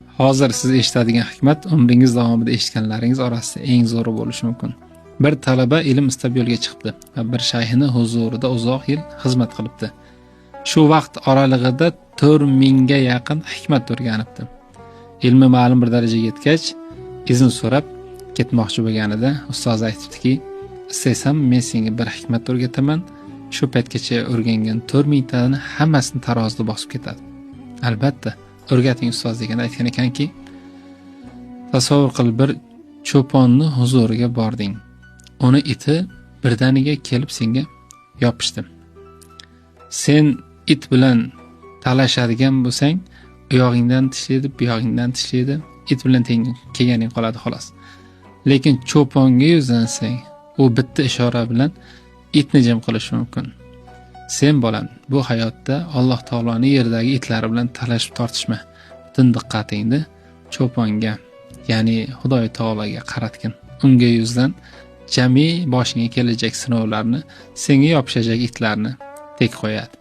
Hozir siz eshitadigan hikmat umringiz davomida eshitganlaringiz orasida eng zo'ri bo'lishi mumkin. Bir talaba ilm istab yo'lga chiqibdi va bir shayxini huzurida uzoq yil xizmat qilibdi. Shu vaqt oralig'ida 4000 ga yaqin hikmat o'rganibdi. Ilmi ma'lum bir darajaga yetgach, izn so'rab ketmoqchi bo'lganida ustozi aytibdiki, "Istaysan, men senga bir hikmat o'rgataman. Shu paytgacha o'rgangan 4000 tani hammasini tarozida bosib ketadi." Albatta, o'rgating ustoz deganda aytgan ekanki, tasavvur qil, bir cho'ponni huzuriga bording. Uni iti birdaniga kelib senga yopishdi. Sen it bilan talashadigan bo'lsang, u yog'ingdan tishlaydi, bu yog'ingdan tishlaydi, it bilan teng kelganing qoladi xolos. Lekin cho'ponga yuzlansang, u bitta ishora bilan itni jim qilishi mumkin. Sen bolam, bu hayotda Alloh taoloning yerdagi itlari bilan talashib tortishma. Butun diqqatingni cho'ponga, ya'ni Xudoy taologa qaratgin. Unga yuzlan, jami boshingga kelajak sinovlarni, senga yopishajak itlarni tek qo'yadi.